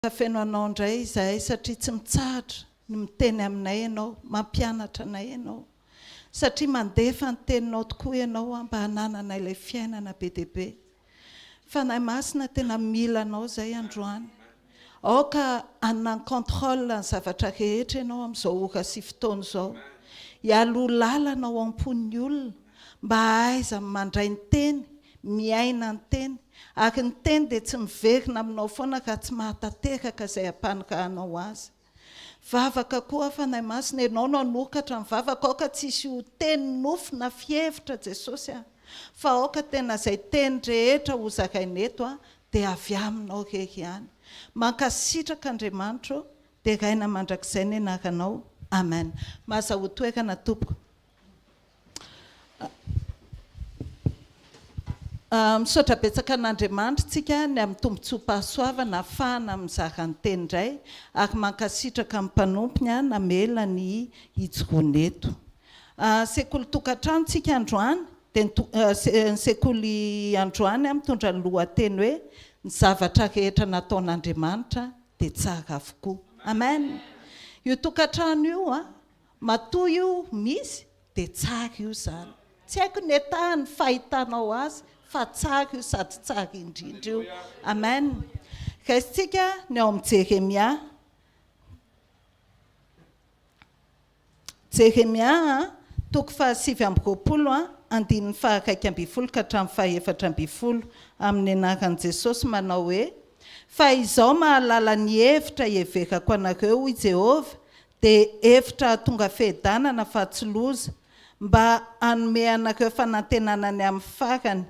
Feno anao indray izahay satria tsy mitsahatra ny miteny aminay ianao, mampianatra anay ianao. Satria mandefa ny teninao tokoa ianao mba hananana ilay fiainana be dia be. Fanahy Masina tena mila anao izay androany. Aoka hanana ny contrôle ny zavatra rehetra ianao amin'izao ora sy fotoana izao. Hialoha lalana ao am-pon'ny olona mba hahaizany mandray ny teny, miaina ny teny. Ary ny teny dia tsy miverina aminao foana raha tsy mahatanteraka izay ampanirahanao azy. Vavaka koa Fanahy Masina, Ianao no hanokatra ny vavako, aoka tsy hisy ho teny nofo na fihevitra Jesosy a! Fa aoka tena izay teny rehetra ho zaraina eto a, dia avy Aminao irery ihany. Mankasitraka Andriamanitra ô, deraina mandrakizay ny anaranao. Amen. Mahazahoa toerana tompoko. Misaotra betsaka an'Andriamanitra tsika ny amin'ny tombontsoam-pahasoavana ahafahana mizara ny teny indray ary mankasitraka ny mpanompony namela ny hijoroana eto. Sekoly tokantrano tsika androany dia ny sekoly androany mitondra ny lohateny hoe ny zavatra rehetra nataon'Andriamanitra dia tsara avokoa. Amen. Io tokantrano io Matoa io misy dia tsara io zany. Tsy haiko ny état ny fahitanao azy fa tsara io sady tsara indrindra io. Amen. Raisintsika ny ao amin'ny Jeremia. Jeremia toko faha 29 andininy faha 11 ka hatramin'ny faha 14 amin'ny anaran'i Jesosy manao hoe, Fa izao mahalala ny hevitra iheverako anareo hoy Jehovah dia hevitra hahatonga fiadanana fa tsy loza, mba hanome anareo fanantenana ny amin'ny farany.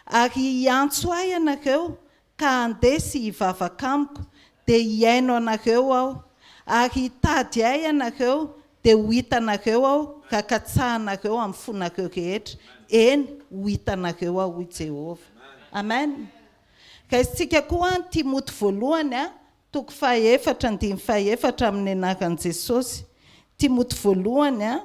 Ary hiantso Ahy ianareo, ka handeha sy hivavaka amiko, dia hihaino anareo Aho. Ary hitady Ahy ianareo, dia ho hitanareo Aho, raha katsahanareo amin'ny fonareo rehetra, eny, ho hitanareo Aho, hoy Jehovah. Amen. Raisintsika koa ny Timoty voalohany, Toko fahaefatra andininy fahaefatra amin'ny anaran'i Jesosy. Timoty voalohany,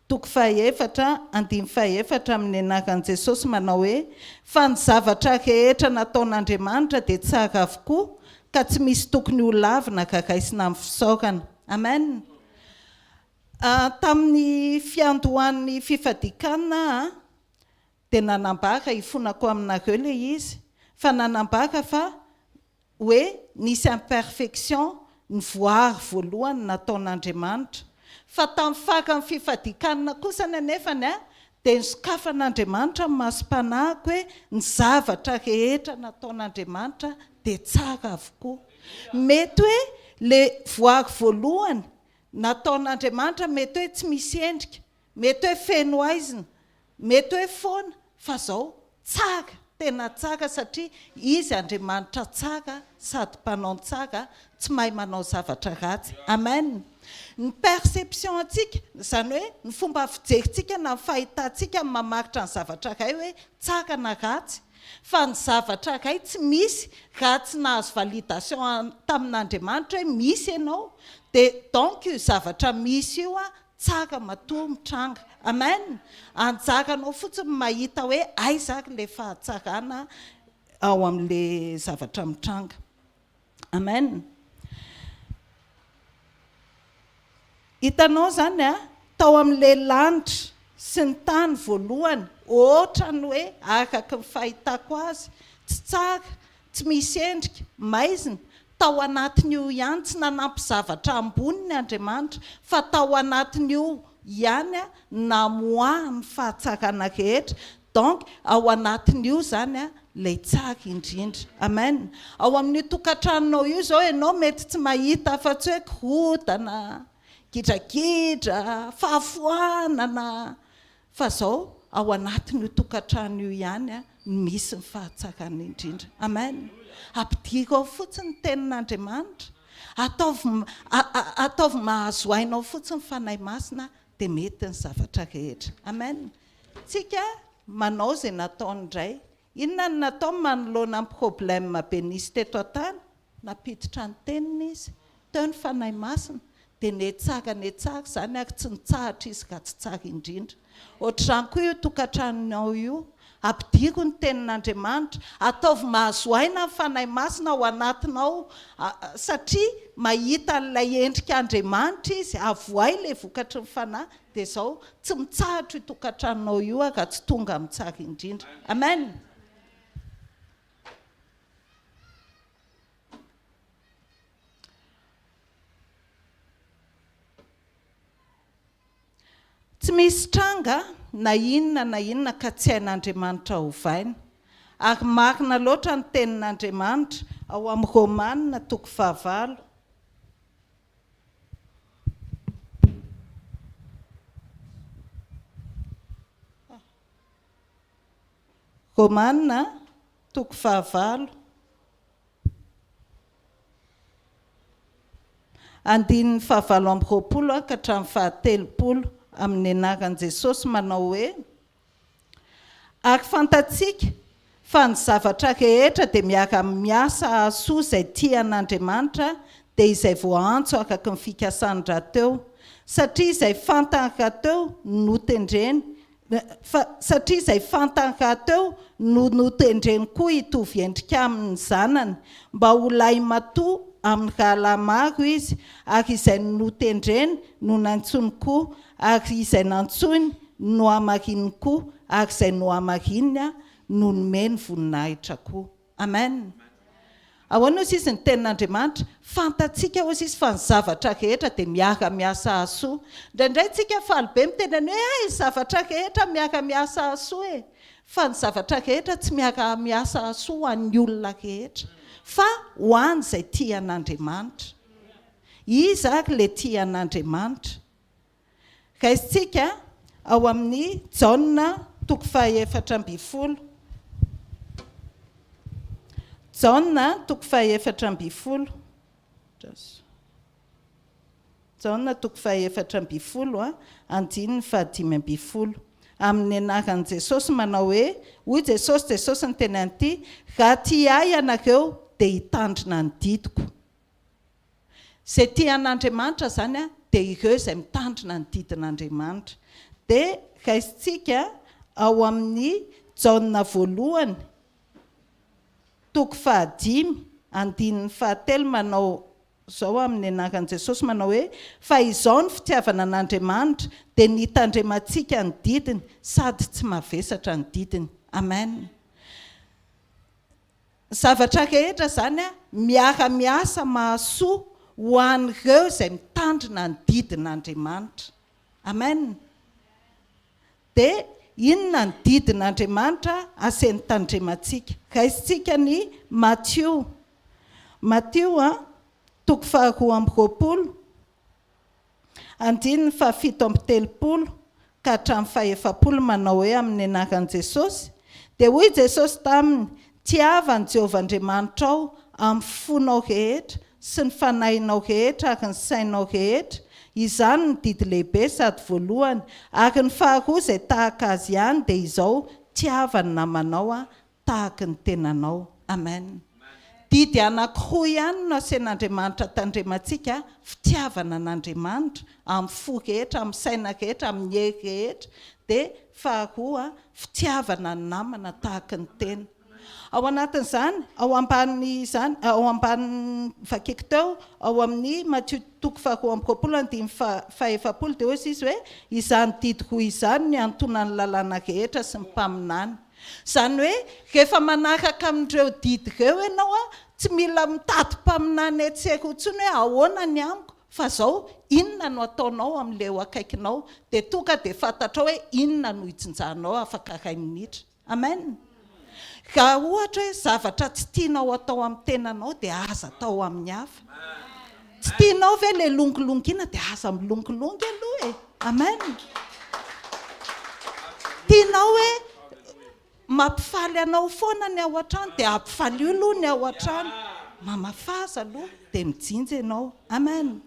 toko fahaefatra andininy fahaefatra amin'ny anaran'i Jesosy manao hoe, Fa ny zavatra rehetra nataon'Andriamanitra dia tsara avokoa, ka tsy misy tokony ho lavina ka raisina amin'ny fisaorana. Amen. Tamin'ny fiandohan'ny fifadian-kanina dia nanambara, hifonako aminareo ilay izy, fa nanambara fa hoe nisy imperfection ny voary voalohany nataon'Andriamanitra. Fa tamin'ny faran'ny fifadian-kanina kosany anefany dia nosokafan'Andriamanitra ny masom-panahiko hoe ny zavatra rehetra nataon'Andriamanitra dia tsara avokoa. Mety hoe ilay voary voalohany nataon'Andriamanitra mety hoe tsy misy endrika, Mety hoe feno aizina, mety hoe foana, fa zao, tsara, tena tsara satria Izy Andriamanitra tsara sady mpanao ny tsara, tsy mahay manao zavatra ratsy. Amen! Ny perception antsika, izany hoe ny fomba fijerintsika na ny fahitantsika no mamaritra ny zavatra iray hoe tsara na ratsy. Fa ny zavatra iray tsy misy raha tsy nahazo validation tamin'Andriamanitra hoe misy ianao, dia donc io zavatra misy io Tsara matoa mitranga. Amen! Anjaranao fotsiny ny mahita hoe aiza ary ilay fahatsarana ao amin'ilay zavatra mitranga. Amen! Hitanao izany a, tao amin'ilay lanitra sy ny tany voalohany, ohatran'ny hoe araka ny fahitako azy, tsy tsara, Tsy misy endrika, maizina, tao anatin'io ihany, tsy nanampy zavatra amboniny Andriamanitra, fa tao anatin'io ihany namoahany ny fahatsarana rehetra, donc ao anatin'io izany ilay tsara indrindra. Amen. Ao amin'io tokantranonao io izao ianao mety tsy mahita afa-tsy hoe korontana, gidragidra, fahafoanana, Fa zao, ao anatin'io tokantrano io ihany no misy ny fahatsarana indrindra. Amen. Ampidiro ao fotsiny ny tenin'Andriamanitra. Ataovy ataovy mahazo aina ao fotsiny ny Fanahy Masina dia mety ny zavatra rehetra. Amen. Tsika manao izay nataony indray. Inona no nataony manoloana ny problème be nisy teto an-tany? Nampiditra ny teniny izy. Teo ny Fanahy Masina, dia netsara netsara izany ary tsy nitsahatra izy raha tsy tsara indrindra. Ohatr'izany koa io tokantranonao io. Ampidiro ny Tenin'Andriamanitra. Ataovy mahazo aina ny Fanahy Masina ao anatinao satria mahita an'ilay endrik'Andriamanitra izy. Avohay ilay vokatry ny Fanahy. Dia izao, tsy mitsahatra io tokantranonao io raha tsy tonga amin'ny tsara indrindra. Amen! Tsy misy tranga na inona na inona ka tsy hain'Andriamanitra ovaina. Ary marina loatra ny tenin'Andriamanitra ao amin'ny Romana toko fahavalo. Romana toko fahavalo. Andininy fahavalo amby 20 ka hatramin'ny fahatelopolo, amin'ny anaran'i Jesosy manao hoe, Ary fantatsika fa ny zavatra rehetra dia miara-miasa hahasoa izay tia an'Andriamanitra, dia izay voaantso araka ny fikasany rahateo, satria izay fantany rahateo no notendreny, Fa satria izay fantany rahateo no notendreny koa hitovy endrika amin' ny Zanany, mba ho lahimatoa amin' ny rahalahy maro izy, ary izay notendreny no nantsoiny koa, ary izay nantsoiny no nohamarininy koa, ary izay nohamarininy no nomeny voninahitra koa. Amen. Ahoana hozy izy ny tenin'Andriamanitra? Fantatsika hozy izy fa ny zavatra rehetra dia miara-miasa hahasoa. Indraindray tsika faly be miteny any hoe hay ny zavatra rehetra miara-miasa hahasoa e! Fa ny zavatra rehetra tsy miara-miasa hahasoa ho an'ny olona rehetra fa ho an'izay tia an'Andriamanitra. Iza ary ilay tia an'Andriamanitra? Raisintsika ao amin'ny Jaona toko faha-14. Jaona toko faha-14. Jaona toko faha-14, andininy faha-15. Amin'ny anaran'i Jesosy manao hoe, hoy Jesosy, Jesosy niteny an'ity, Raha tia Ahy ianareo, dia hitandrina ny didiko. Izay tia an'Andriamanitra izany dia ireo izay mitandrina ny didin'Andriamanitra. Dia raisintsika ao amin'ny Jaona voalohany toko fahadimy andininy fahatelo manao izao amin'ny anaran'i Jesosy manao hoe, Fa izao ny fitiavana an'Andriamanitra dia ny hitandremantsika ny didiny sady tsy mavesatra ny didiny. Amen. Ny zavatra rehetra izany miara miasa mahasoa ho an'ireo izay mitandrina ny didin'Andriamanitra. Amen. Dia inona ny didin'Andriamanitra asainy tandremantsika? Raisintsika ny Matio. Matio toko faharoa amby 20. Andininy faha-37 ka hatramin'ny faha-40 manao hoe amin'ny anaran'i Jesosy, Dia hoy Jesosy taminy, Tiava an'i Jehovah Andriamanitrao amin'ny fonao rehetra sy ny fanahinao rehetra ary ny sainao rehetra, izany no didy lehibe sady voalohany, ary ny faharoa izay tahaka azy ihany dia izao, Tiava ny namanao tahaky ny tenanao. Amen. Didy anankiroa ihany no asain'Andriamanitra tandremantsika, fitiavana an'Andriamanitra amin'ny fo rehetra, amin'ny saina rehetra, amin'ny hery rehetra, dia faharoa, fitiavana ny namana tahaky ny tena. Ao anatin'izany, ao ambanin'izany, ao ambanin'ny vakiko teo, ao amin'ny Matio toko faharoa amby 20 andininy faha-40 dia hoy izy hoe, izany didy roa izany no iantonan'ny lalàna rehetra sy ny mpaminany. Izany hoe rehefa manaraka amin'ireo didy ireo ianao, tsy mila mitady mpaminany etsy sy eroa intsony hoe ahoana ny amiko, fa izao, inona no ataonao amin'ilay eo akaikinao, dia tonga dia fantatrao hoe inona no hijinjanao afaka iray minitra. Amen. Raha ohatra hoe zavatra tsy tianao atao amin'ny tenanao dia aza atao amin'ny hafa. Tsy tianao ve ilay longilongina dia aza milongilongy aloha e. Amen. Tianao hoe mampifaly anao foana ny ao an-trano dia ampifalio aloha ny ao an-trano. Mamafaza aloha dia mijinja ianao. Amen.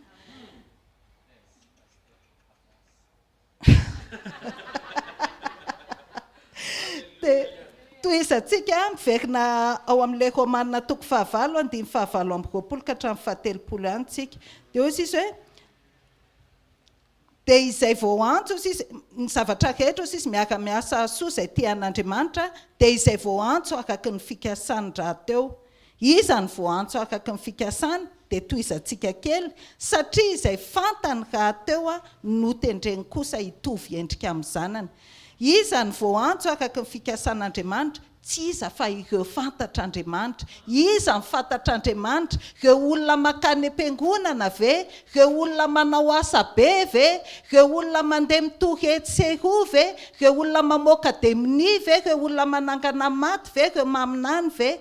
Dia tohizantsika miverina ao amin'ilay Romana toko fahavalo andininy fahavalo amby 20 ka hatramin'ny faha-30 ihany tsika. Dia hoy izy hoe. Dia izay voaantso hozy izy, ny zavatra rehetra hozy izy miara-miasa hahasoa izay tia an'Andriamanitra, dia izay voaantso araky ny fikasany rahateo. Iza no voaantso araky ny fikasany? Dia tohizantsika kely, satria izay fantany rahateo no notendreny kosa hitovy endrika amin'ny Zanany. Iza no voaantso araky ny fikasan'Andriamanitra? Tsy iza fa ireo fantatr'Andriamanitra. Iza no fantatr'Andriamanitra? Ireo olona mankany am-piangonana ve? Ireo olona manao asa be ve? Ireo olona mandeha mitory etsy sy eroa ve? Ireo olona mamoaka demonia ve? Ireo olona manangana maty ve? Ireo maminany ve?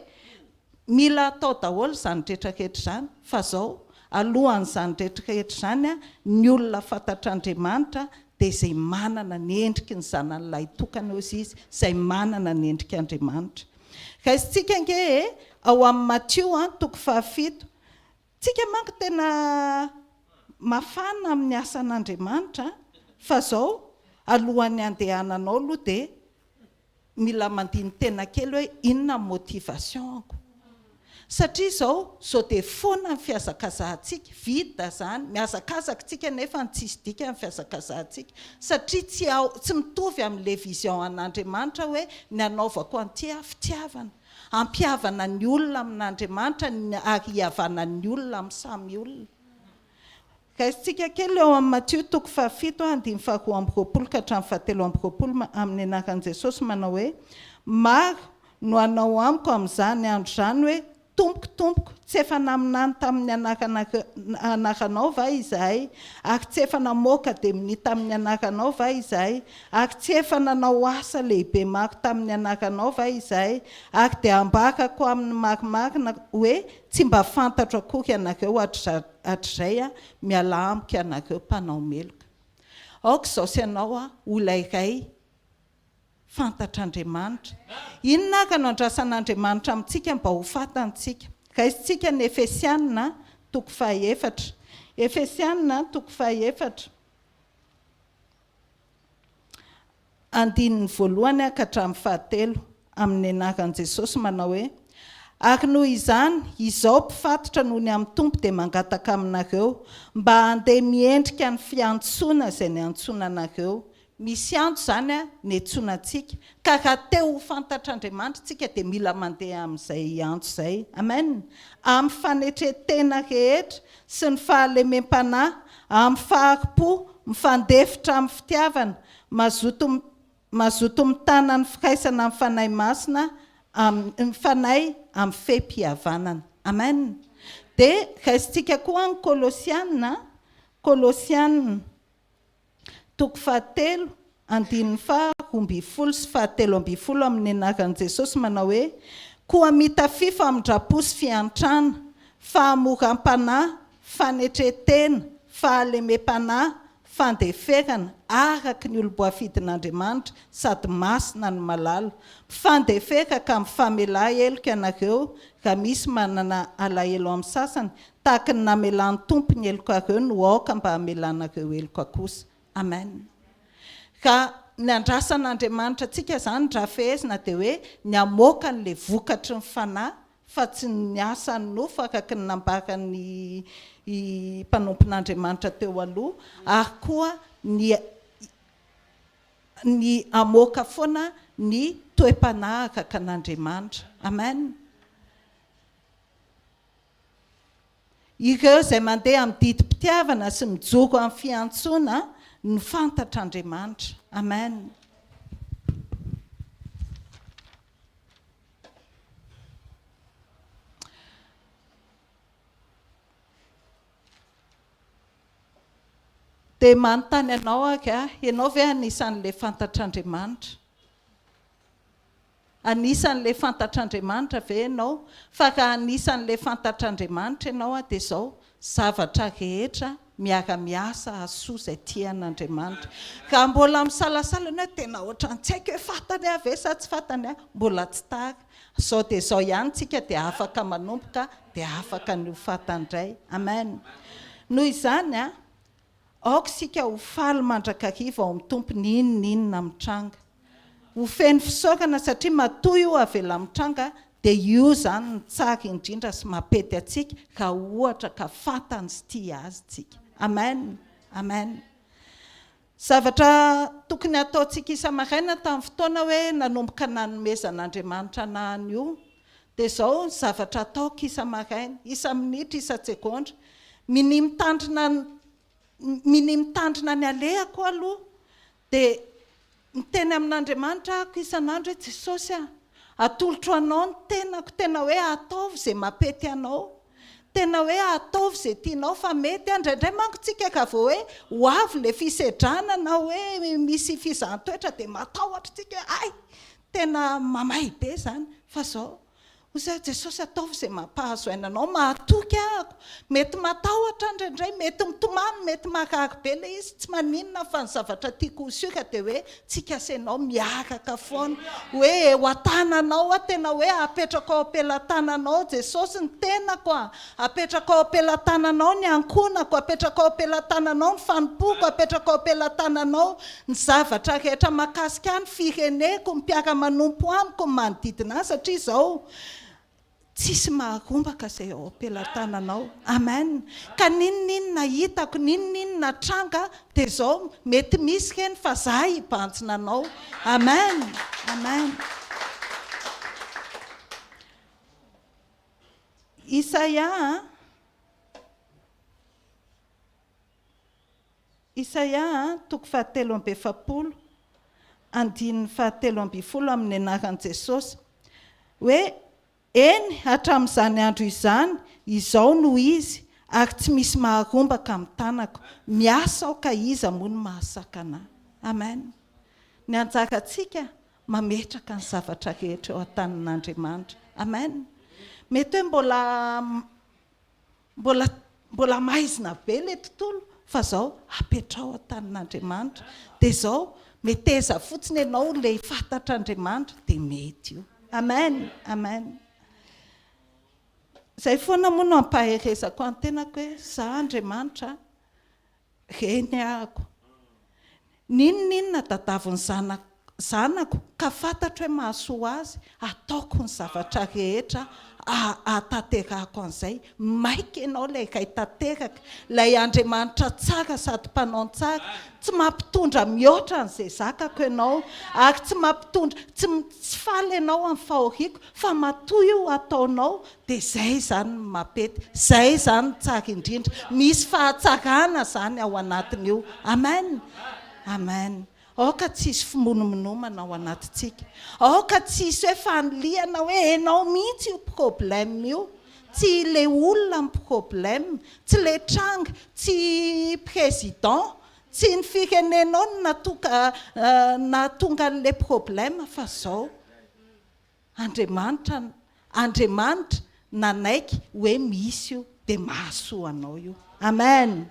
Mila atao daholo izany rehetrarehetra izany, fa izao, alohan'izany rehetrarehetra izany, ny olona fantatr'Andriamanitra dia izay manana ny endriky ny Zanany Lahitokana hozy izy, izay manana ny endrik'Andriamanitra. Raisintsika ange e, ao amin'ny Matio toko fahafito. Tsika manko tena mafana amin'ny asan'Andriamanitra, fa izao, alohan'ny handehananao aloha dia mila mandini-tena kely hoe inona ny motivation-ko. Satria izao, zao dia foana ny fihazakazahantsika, vide zany, mihazakazaka tsika nefa ny tsisy dikany ny fihazakazahantsika, satria tsy ao, tsy mitovy amin'ilay vision an'Andriamanitra hoe ny hanaovako an'ity aho fitiavana, hampihavana ny olona amin'Andriamanitra ary hihavanan'ny olona amin'ny samy olona. Raisintsika kely eo amin'ny Matio toko fahafito andininy faharoa amby roapolo ka hatramin'ny fahatelo amby roapolo amin'ny anaran'i Jesosy manao hoe, Maro no hanao amiko amin'izany andro izany hoe, Tompoko, Tompoko, tsy efa naminany tamin'ny anaranao va izahay, ary tsy efa namoaka demonia tamin'ny anaranao va izahay, ary tsy efa nanao asa lehibe maro tamin'ny anaranao va izahay? Ary dia hambarako aminy marimarina hoe, Tsy mba fantatro akory ianareo hatrizay, mialà amiko ianareo mpanao meloka. Aoka izao sy ianao ho ilay iray fantatr'Andriamanitra. Inona ary no andrasan'Andriamanitra amintsika mba ho fantany tsika? Raisintsika ny Efesiana toko fahaefatra. Efesiana toko fahaefatra. Andininy voalohany ka hatramin'ny fahatelo, amin'ny anaran'i Jesosy manao hoe, Ary noho izany, izao mpifatotra noho ny amin'ny Tompo dia mangataka aminareo, mba handeha miendrika ny fiantsoana izay niantsoana anareo. Misy antso izany niantsoana antsika, ka raha te ho fantatr'Andriamanitra isika dia mila mandeha amin'izay antso izay. Amen! Amin'ny fanetren-tena rehetra sy ny fahalemem-panahy, amin'ny fahari-po, mifandefitra amin'ny fitiavana, mazoto mazoto mitana ny firaisana amin'ny Fanahy Masina amin'ny Fanahy amin'ny fehim-pihavanana. Amen. Dia raisintsika koa ny Kolosiana, Kolosiana toko fahatelo, andininy faha 12 sy faha 13 amin'ny anaran'i Jesosy manao hoe, Koa mitafia famindram-po sy fiantrana, fahamoram-panahy, fanetren-tena, fahalemem-panahy, fandeferana, araka ny olom-boafidin'Andriamanitra, sady masina no malala. Mpifandefera ka mifamelà heloka ianareo raha misy manana alahelo amin'ny sasany, tahaka ny namelan'ny Tompo ny helokareo no aoka mba hamelanareo heloka kosa. Amen. Ka ny andrasan'Andriamanitra antsika izany raha fehezina dia hoe ny hamoaka an'ilay vokatry ny Fanahy fa tsy ny asan'ny nofo araka ny nambaran'ny mpanompon'Andriamanitra teo aloha, ary koa ny ny hamoaka foana ny toe-panahy araka an'Andriamanitra. Amen. Ireo izay mandeha amin'ny didim-pitiavana sy mijoro amin'ny fiantsoana no fantatr'Andriamanitra. Amen. Dia manontany anao aho ka, ianao ve anisan'ilay fantatr'Andriamanitra? Anisan'ilay fantatr'Andriamanitra ve ianao? Fa raha anisan'ilay fantatr'Andriamanitra ianao dia izao, zavatra rehetra miara-miasa hahasoa izay tia an'Andriamanitra. Raha mbola misalasala ianao hoe tena ohatran'ny tsy haiko hoe fantany aho ve sa tsy fantany aho, mbola tsy tara. Izao dia izao ihany tsika dia afaka manomboka dia afaka ny ho fantany indray. Amen. Noho izany, aoka isika ho faly mandrakariva ao amin'ny Tompo n'inon'inona mitranga. Ho feno fisaorana satria matoa io avela mitranga dia io izany no tsara indrindra sy mampety antsika raha ohatra ka fantany sy tia azy tsika. Amen! Amen! Zavatra tokony hataontsika isa-maraina tamin'ny fotoana hoe nanomboka nanomezan'Andriamanitra anah an'io dia izao ny zavatra ataoko isa-maraina, isa-minitra, isa-tsegondra, minia mitandrina minia mitandrina ny alehako aloha dia miteny amin'Andriamanitra ahako isan'andro hoe Jesosy a, atolotro anao ny tenako, tena hoe ataovy izay mampety anao. Tena hoe ataovy izay tianao fa mety an, indraindray manko tsika ka vao hoe ho avy ilay fisedrana na hoe misy fizahan-toetra dia matahotra tsika hoe hay! tena mamay be izany fa izao hoy za Jesosy ataovy izay mampahazo aina anao, mahatoky ahako, mety matahotra aho indraindray, mety mitomany, mety marary be ilay izy, tsy maninona fa ny zavatra tiako ho sur dia hoe tsika sy ianao miaraka foana, hoe eo an-tananao aho, tena hoe apetrako ao am-pelatananao Jesosy ny tenako a, apetrako ao am-pelatananao ny ankohonako, apetrako ao am-pelatananao ny fanompoako, apetrako ao am-pelatananao ny zavatra rehetra mahakasika ahy, ny fireneko, ny mpiara-manompo amiko, ny manodidina ahy, satria izao Tsisy maharombaka izay ao am-pelatananao. Amen. Ka n'inon'inona hitako, n'inon'inona tranga dia izao, mety misy ireny fa za hibanjina anao. Amen. Amen. Isaia a. Isaia toko fahatelo amby efapolo, andininy fahatelo ambin'ny folo amin'ny anaran'i Jesosy, hoe, Eny, hatramin'izany andro izany, izao no izy, ary tsy misy maharombaka amin'ny tanako. Miasa aho ka iza moa no mahasakana ahy? Amen. Ny anjarantsika, mametraka ny zavatra rehetra eo an-tanin'Andriamanitra. Amen. Mety hoe mbola Mbola mbola maizina be le tontolo fa zao apetraho an-tanin'Andriamanitra dia zao meteza fotsiny ianao le fantatr'Andriamanitra dia mety io. Amen amen. Zay foana moa no ampaherezako an-tenako hoe za Andriamanitra a, Reny ahako. N'inon'inona tadavin'ny zanako zanako ka fantatro hoe mahasoa azy, ataoko ny zavatra rehetra ahatanterahako an'izay. Maika ianao ilay Ray tanteraka, ilay Andriamanitra tsara sady mpanao ny tsara. Tsy mampitondra mihoatra an'izay zakako ianao, ary tsy mampitondra, tsy tsy faly ianao amin'ny fahoriako, fa matoa io ataonao Dia izay izany no mampety, izay izany no tsara indrindra, misy fahatsarana izany ao anatin'io. Amen! Amen! Aoka tsy hisy fimonomonomana ao anatintsika. Aoka tsy hisy hoe fanilihana hoe enao mihitsy io problème io. Tsy ilay olona no problème, tsy ilay tranga, tsy président, tsy ny firenenao no natoka nahatonga an'ilay problème fa izao. Andriamanitra Andriamanitra nanaiky hoe misy io dia mahasoa anao io. Amen.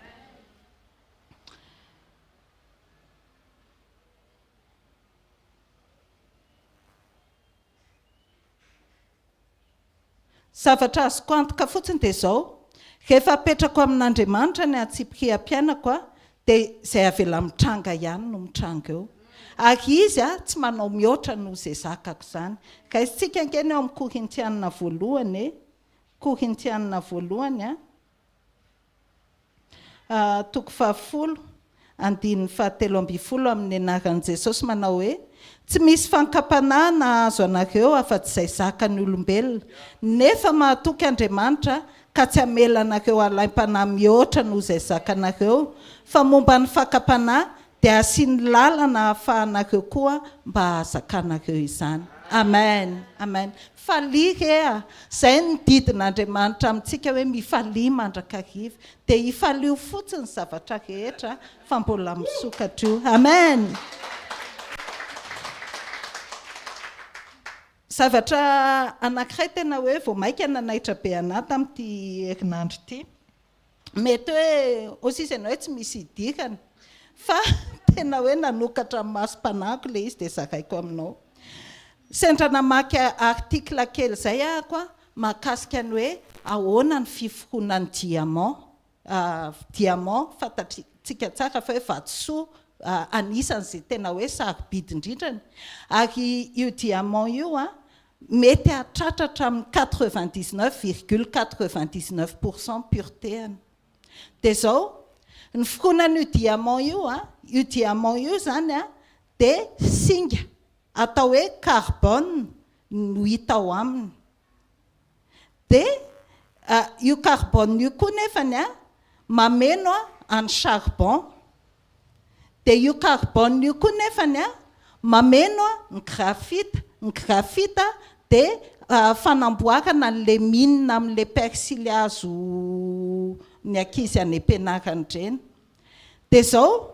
Zavatra azoko antoka fotsiny dia izao, rehefa apetrako amin'Andriamanitra ny antsipiriam-piainako a, dia izay avela mitranga ihany no mitranga eo. Ary Izy a, tsy manao mihoatra noho izay zakako izany. Raisintsika ange ny ao amin'ny Korintiana voalohany e. Korintiana voalohany a. Toko fahafolo, andininy fahatelo ambin'ny folo amin'ny anaran'i Jesosy manao hoe, Tsy misy fankam-panahy nahazo anareo afa-tsy izay zakan'ny olombelona, nefa mahatoky Andriamanitra ka tsy hamela anareo halaim-panahy mihoatra noho izay zakanareo, fa momba ny fakam-panahy dia asiany lalana hahafahanareo koa mba hahazakanareo izany. Amen! Amen! Falia re a! Izay no didin'Andriamanitra amintsika hoe mifalia mandrakariva. Dia ifalio fotsiny ny zavatra rehetra fa mbola misokatra io. Amen! Zavatra anankiray tena hoe vao mainka nanaitra be anà tamin'ity herinandro ity. Mety hoe hoy sisa ianao hoe tsy misy idirana fa tena hoe nanokatra ny masom-panahiko ilay izy dia zaraiko aminao. Sendra namaky article kely izay ahako mahakasika ny hoe ahoana ny fiforonan'ny diamant. Diamant fantatsika tsara fa hoe vatosoa anisan'izay tena hoe sarobidy indrindrany. Ary io diamant io Mety hahatratra hatramin'ny 99 virgule 99 pour cent pureté-ny. Dia izao, Ny fironan'io diamant io a, io diamant io izany a, dia singa atao hoe carbone no hita ao aminy. Dia io carbone io koa nefany a, mameno an'ny charbon. Dia io carbone io koa nefany a, mameno ny graphite. Ny graphite dia fanamboarana an'ilay mine amin'ilay persily azo ny ankizy any am-pianarana ireny. Dia izao,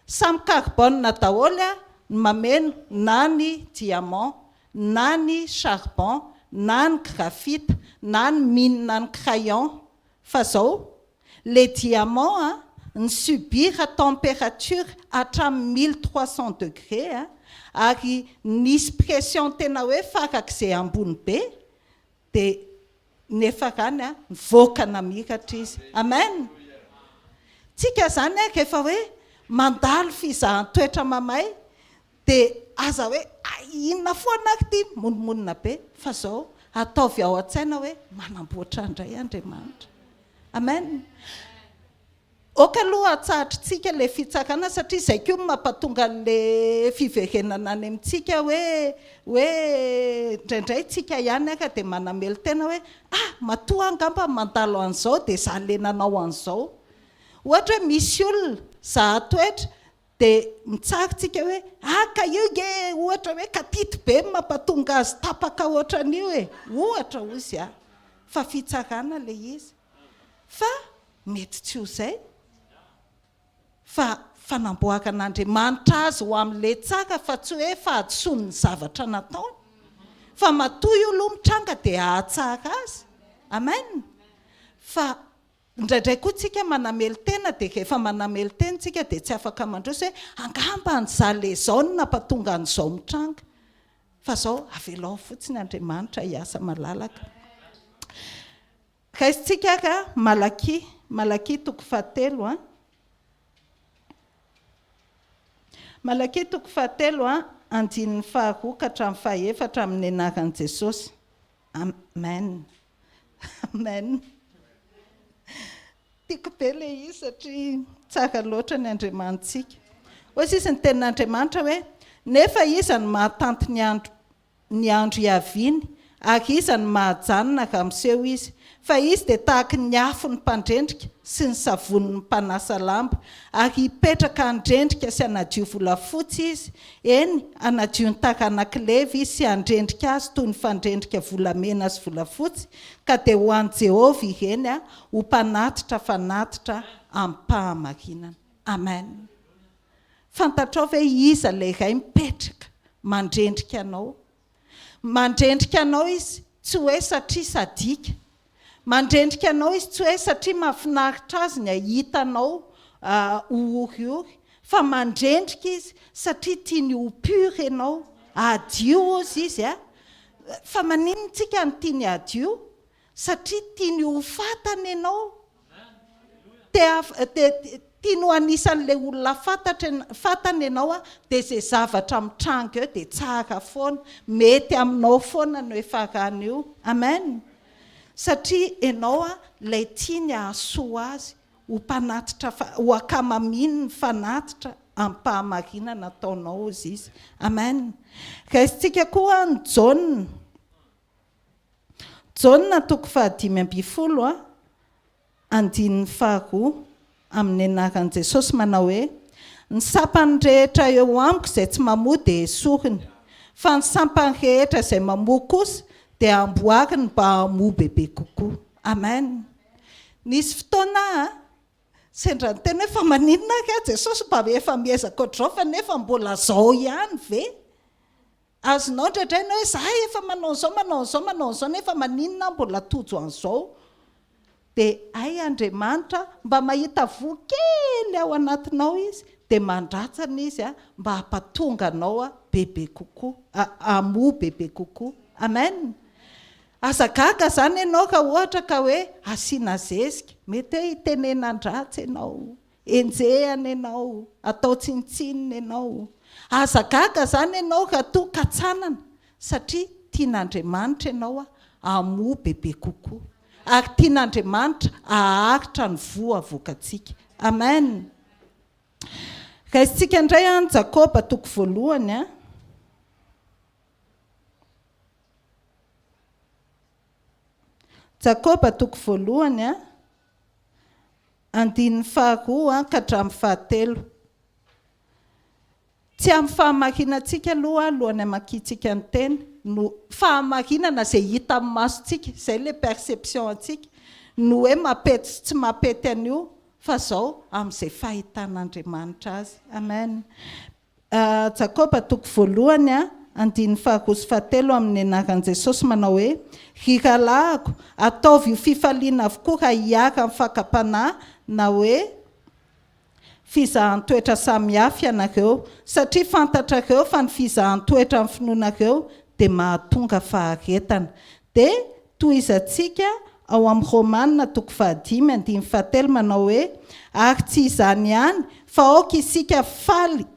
samy carbone daholo ny mameno na ny diamant, na ny charbon, na ny graphite, na ny mine ny crayon. Fa zao, le diamant a, ni-subir température hatramin'ny 1300 degré a, ary nisy pression tena hoe farak'izay ambony be, dia nefa rany a, nivoaka namiratra izy. Amen! Tsika zany a, rehefa hoe mandalo fizahan-toetra mamay, Dia aza hoe inona foana ary ity, monomonona be, fa zao, ataovy ao an-tsaina hoe manamboatra indray Andriamanitra. Amen. Aoka aloha hatsahatritsika ilay fitsarana satria izay koa no mampatonga an'ilay fiverenana any amintsika hoe hoe indraindray tsika ihany aka dia manamelo-tena hoe ah matoa angamba mandalo an'izao dia za le nanao an'izao. Ohatra hoe misy olona zaha toetra Dia mitsara tsika hoe ah ka io nge ohatra hoe katito be no mampatonga azy tapaka ohatran'io e! Ohatra hozy aho. Fa fitsarana ilay izy. Fa mety tsy ho izay. Fa fanamboaran'Andriamanitra azy ho amin'ilay tsara fa tsy hoe fahadisoan'ny zavatra nataony. Fa matoa io aloha mitranga dia hahatsara azy. Amen. Fa Indraindray koa tsika manamelo-tena dia rehefa manamelo-tena tsika dia tsy afaka mandroso hoe angamba an'izaho le izao no nampatonga an'izao mitranga. Fa zao avelao fotsiny Andriamanitra hiasa malalaka. Raisintsika ary Malakia, Malakia toko fahatelo an. Malakia toko fahatelo an, andininy faharoa ka hatramin'ny fahaefatra amin'ny anaran'i Jesosy. Amen. Amen. Tiako be ilay izy satria tsara loatra ny Andriamanitsika. Hoy sisa ny tenin'Andriamanitra hoe, Nefa iza no mahatanty ny andro ny andro hiaviany, ary iza no mahajanona raha miseho izy? Fa izy dia tahaky ny afon'ny mpandrendrika sy ny savonin'ny mpanasa lamba, ary hipetraka handrendrika sy hanadio volafotsy izy, Eny, hanadio ny taranak'i Levy izy sy handrendrika azy toy ny fandrendrika volamena sy volafotsy, ka dia ho an'i Jehovah ireny ho mpanatitra fanatitra amim-pahamarinana. Amen. Fantatrao ve iza ilay Ray mipetraka mandrendrika anao? Mandrendrika anao izy, tsy hoe satria sadika. Mandrendrika anao izy, tsy hoe satria mahafinaritra azy ny hahita anao ho oriory, fa mandrendrika izy satria tiany ho pur ianao, hadio hozy izy a! Fa maninona tsika no tiany hadio? Satria tiany ho fatany ianao. Te te tiany ho anisan'ilay olona fantatra fantany ianao a, dia izay zavatra mitranga eo dia tsara foana, mety aminao foana no hiafarany io. Amen. Satria ianao a, ilay tiany hahasoa azy, ho mpanatitra ho ankamamiany ny fanatitra amim-pahamarinana ataonao hozy izy. Amen. Raisintsika koa ny Jaona. Jaona toko fahadimy ambinifolo a, andininy faharoa, amin'ny anaran'i Jesosy manao hoe, Ny sampany rehetra eo amiko izay tsy mamoa dia esoriny, fa ny sampany rehetra izay mamoa kosa dia amboariny mba hamoa bebe kokoa. Amen. Nisy fotoana aho sendra niteny hoe fa maninona ary aho Jesosy mba efa miezaka ohatr'izao fa nefa mbola zao ihany ve? Azonao indraindray ny hoe za efa manao an'izao, manao an'izao, manao an'izao nefa maninona aho mbola tojo an'izao? Dia hay Andriamanitra mba mahita voa kely ao anatinao Izy dia mandratsana Izy mba hampatonga anao bebe kokoa, hamoa bebe kokoa. Amen! Aza gaga izany ianao raha ohatra ka hoe asiana zezika, mety hoe hitenenan-dratsy ianao, Enjehana ianao, atao tsinontsinona ianao. Aza gaga izany ianao raha toa katsanana satria tian'Andriamanitra ianao hamoa bebe kokoa. Ary tian'Andriamanitra haharitra ny voa avoakantsika. Amen. Raisintsika indray an Jakoba toko voalohany an. Jakoba toko voalohany an, andininy faharoa ka hatramin'ny fahatelo. Tsy amin'ny fahamarinantsika aloha alohan'ny hamakiantsika ny teny no fahamarinana izay hita amin'ny masontsika, izay ilay perception antsika, no hoe mampety sy tsy mampety an'io fa izao amin'izay fahitan'Andriamanitra azy. Amen. Jakoba toko voalohany andininy faharoa sy fahatelo amin'ny anaran'i Jesosy manao hoe, Ry rahalahiko, ataovy ho fifaliana avokoa raha hiharan'ny fakam-panahy na hoe, fizahan-toetra samihafa ianareo, satria fantatrareo fa ny fizahan-toetra amin'ny finoanareo dia mahatonga faharetana. Dia tohizantsika ao amin'ny Romana toko fahadimy andininy fahatelo manao hoe, Ary tsy izany ihany, fa aoka isika faly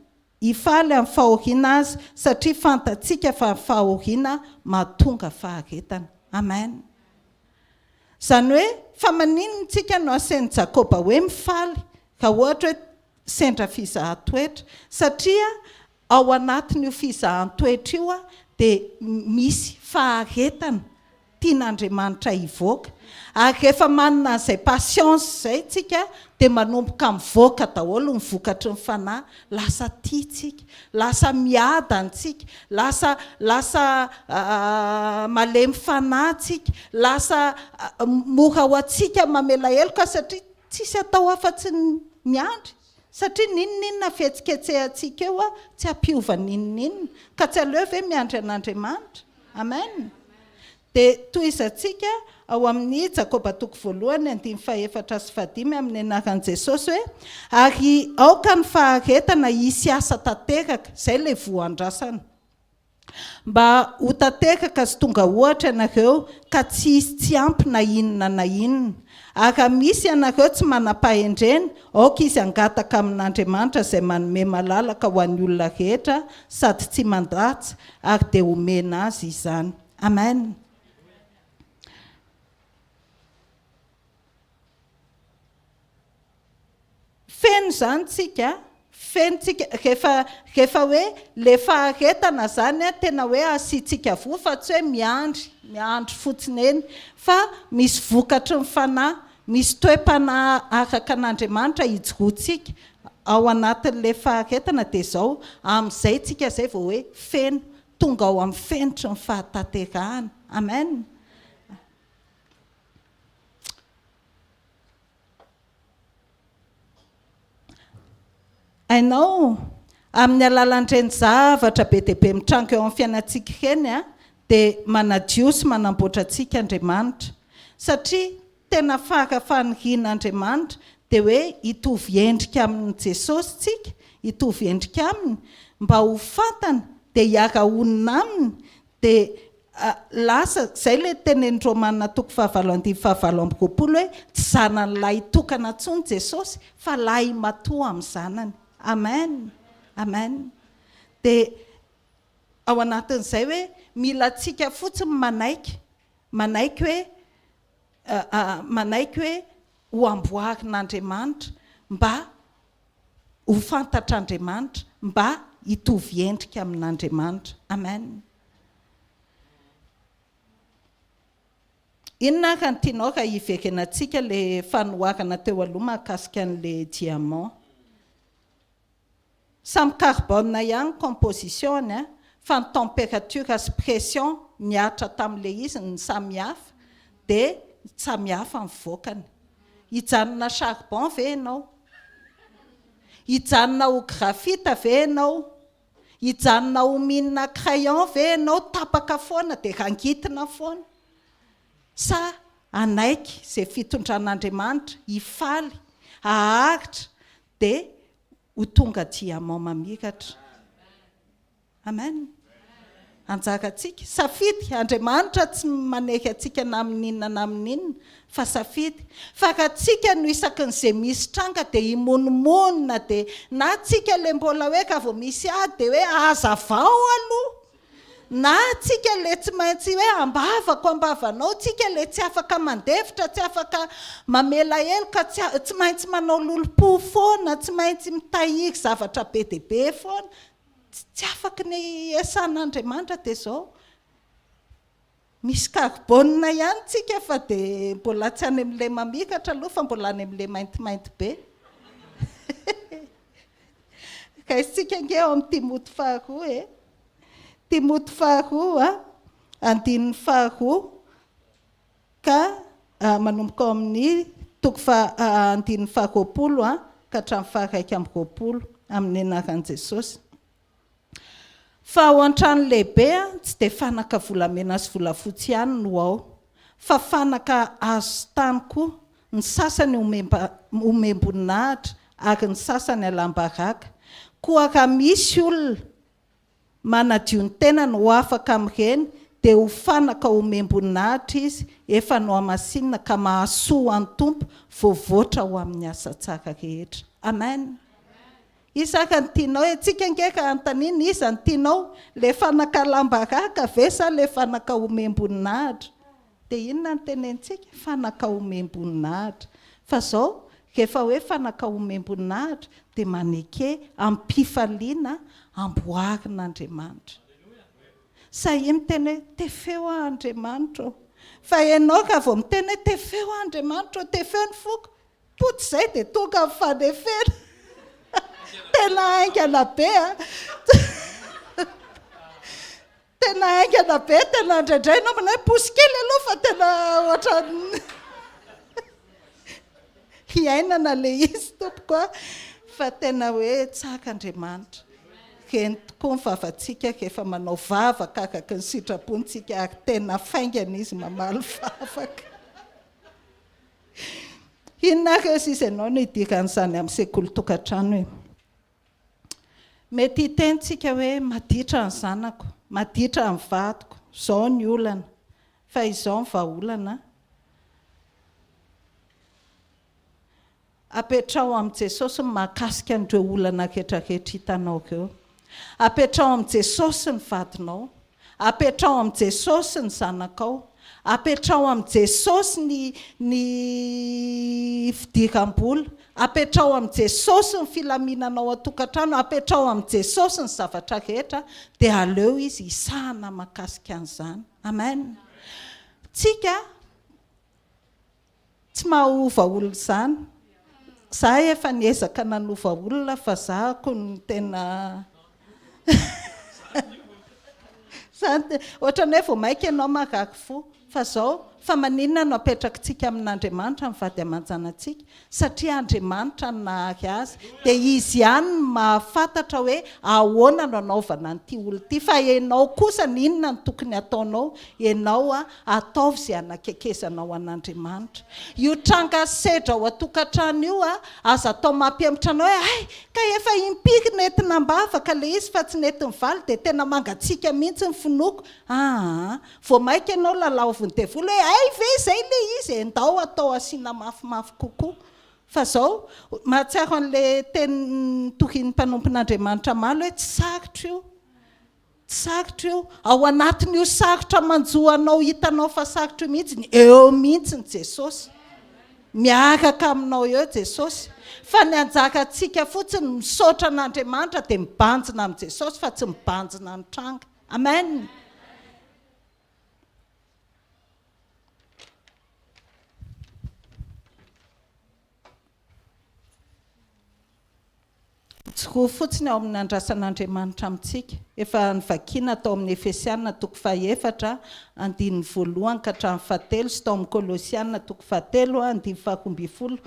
hifaly amin'ny fahoriana aza, satria fantatsika fa ny fahoriana mahatonga faharetana. Amen. Izany hoe, fa maninona isika no asain'i Jakoba hoe mifaly raha ohatra hoe sendra fizahan-toetra? Satria ao anatin'io fizahan-toetra io dia misy faharetana tian'Andriamanitra hivoaka. Ary rehefa manana an'izay patience izay tsika dia manomboka mivoaka daholo ny vokatry ny fanahy, lasa tia tsika, lasa miadana tsika, lasa lasa malemy fanahy tsika, lasa mora ho antsika mamela heloka satria tsisy atao afa-tsy ny miandry, satria n'inon'inona fihetsiketsehantsika eo tsy hampiova n'inon'inona, ka tsy aleo ve miandry an'Andriamanitra? Amen! Dia tohizantsika ao amin'ny Jakoba toko voalohany andininy fahefatra sy fahadimy amin'ny anaran'i Jesosy hoe, Ary aoka ny faharetana hisy asa tanteraka, izay ilay voa andrasana, mba ho tanteraka sy tonga ohatra ianareo ka tsy hisy tsy ampy na inona na inona. Ary raha misy ianareo tsy manam-pahendrena, aoka izy hangataka amin'Andriamanitra izay manome malalaka ho an'ny olona rehetra sady tsy mandatsa, ary dia homena azy izany. Amen. Feno izany tsika, feno tsika rehefa rehefa hoe le faharetana zany a tena hoe asiantsika voa fa tsy hoe miandry, miandry fotsiny eny fa misy vokatry ny fanahy, misy toe-panahy araka an'Andriamanitra ijoroantsika ao anatin'le faharetana dia izao, amin'izay tsika izay vao hoe feno, tonga ao amin'ny fenitry ny fahatanterahana. Amen. Hainao, amin'ny alalan'ireny zavatra be dia be mitranga eo amin'ny fiainantsika ireny, dia manadio sy manamboatra antsika Andriamanitra. Satria tena fara fanirian'Andriamanitra dia hoe hitovy endrika amin'i Jesosy tsika, hitovy endrika Aminy, mba ho fantany dia hiara-honina Aminy, dia lasa, izay ilay tenenin'i Romana toko fahavalo andininy fahavalo amby roapolo hoe tsy zanany lahitokana intsony Jesosy fa lahimatoa amin'ny zanany. Amen! Amen! Dia ao anatin'izay hoe mila antsika fotsiny manaiky, manaiky hoe manaiky hoe ho amboarin'Andriamanitra mba ho fantatr'Andriamanitra, mba hitovy endrika amin'Andriamanitra. Amen. Inona ary no tianao raha hiverenantsika ilay fanoharana teo aloha mahakasika an'ilay diamant? Samy carbone ihany ny composition-ny a, fa ny température sy pression nihatra tamin'ilay izy no samy hafa dia samy hafa ny vokany. Hijanona charbon ve ianao? Hijanona ho graphite ve ianao? Hijanona ho mine crayon ve ianao tapaka foana dia rangitina foana? Sa hanaiky izay fitondran'Andriamanitra, hifaly, haharitra dia ho tonga diamant mamiratra. Amen. Anjarantsika. Safidy. Andriamanitra tsy manery antsika na amin'inona na amin'inona fa safidy. Fa raha tsika no isaky ny ze misy tranga dia himonomonona dia na tsika le mbola hoe raha vao misy ady dia hoe hazavao aloha. Na tsika le tsy maintsy hoe ambavako ambavanao, tsika le tsy afaka mandefitra, tsy afaka mamela heloka, tsy tsy maintsy manao lolompo foana, tsy maintsy mitahiry zavatra be dia be foana, tsy afaky ny iasan'Andriamanitra dia izao. Misy carbone ihany tsika fa dia mbola tsy any amin'ilay mamiratra aloha fa mbola any amin'ilay maintimainty be. Raisintsika ange ao amin'ny Timoty faharoa e. Timoty faharoa, andininy faharoa ka manomboka ao amin'ny toko faha andininy faharoapolo ka hatramin'ny faha-21 amin'ny anaran'i Jesosy. Fa ao an-trano lehibe tsy dia fanaka volamena sy volafotsy ihany no ao, fa fanaka hazo sy tany koa, ny sasany omem-boninahitra ary ny sasany alam-baraka. Koa raha misy olona manadio ny tenany ho afaka amin'ireny, dia ho fanaka omem-boninahitra izy, efa nohamasinina ka mahasoa ho an'ny Tompo, voavoatra ho amin'ny asa tsara rehetra. Amen! Iza ary no tianao e? Tsika ange ka anontaniana iza no tianao? Le fanaka lambaraka ve sa le fanaka omem-boninahitra? Dia inona no tenenitsika? Fanaka omem-boninahitra. Fa zao, rehefa hoe fanaka omem-boninahitra dia maneke amim-pifaliana amboarin'Andriamanitra. Sahia miteny hoe tefeo aho Andriamanitra ô. Fa ianao raha vao miteny hoe tefeo aho Andriamanitra ô, tefeo ny foko, Potsy izay dia tonga ny fanefena. Tena haingana be a. Tena haingana be, tena indraindray ianao manao hoe posy kely aloha fa tena ohatran'ny hiainana ilay izy tompoko a. Fa tena hoe tsara Andriamanitra. Reny tokoa ny vavantsika rehefa manao vavaka araka ny sitrapony tsika ary tena faingana izy mamaly vavaka. Inona ary hozy izy ianao no idiran'izany amin'ny sekoly tokantrano e? Mety hiteny tsika hoe maditra ny zanako, maditra ny vadiko, izao ny olana, fa izao ny vahaolana, Apetraho amin'i Jesosy ny mahakasika an'ireo olana rehetrarehetra hitanao ireo. Apetraho amin'i Jesosy ny vadinao. Apetraho amin'i Jesosy ny zanakao. Apetraho amin'i Jesosy ny ny fidiram-bola. Apetraho amin'i Jesosy ny filaminana ao an-tokantrano. Apetraho amin'i Jesosy ny zavatra rehetra dia aleo Izy hisahana mahakasika an'izany. Amen. Tsika Tsy mahaova olona izany. Za efa niezaka nanova olona fa za ko no tena zany ohatran'ny hoe vao maika ianao marary fo fa zao fa maninona no apetrakitsika amin'Andriamanitra ny vady aman-janatsika satria Andriamanitra no nahary azy dia izy ihany no mahafantatra hoe ahoana no anaovana an'ity olona ity fa ianao kosa ny inona no tokony ataonao ianao ataovy izay hanakekezanao an'Andriamanitra io tranga sedra ao an-tokantrano io aza atao mampihemotra anao hoe hay ka efa impiry nentina am-bavaka ilay izy fa tsy nety nivaly dia tena mangatsiaka mihitsy ny finoako aa Vao maika ianao lalaovin'ny devoly hoe hay ve izay ilay izy e, ndao atao asiana mafimafy kokoa. Fa izao, mahatsiaro an'ilay teny notorian'ny mpanompon'Andriamanitra omaly hoe tsy sarotra io, tsy sarotra io. Ao anatin'io sarotra manjo anao hitanao fa sarotra io mihitsy, eo mihitsy ny Jesosy. Miaraka aminao eo Jesosy. Fa ny anjarantsika fotsiny misaotra an'Andriamanitra dia mibanjina amin'i Jesosy fa tsy mibanjina ny tranga. Amen. Mijoroa fotsiny ao amin'ny andrasan'Andriamanitra amintsika. Efa novakiana tao amin'ny Efesiana toko fahefatra, andininy voalohany ka hatramin'ny fahatelo sy tao amin'ny Kolosiana toko fahatelo, andininy faharoambinifolo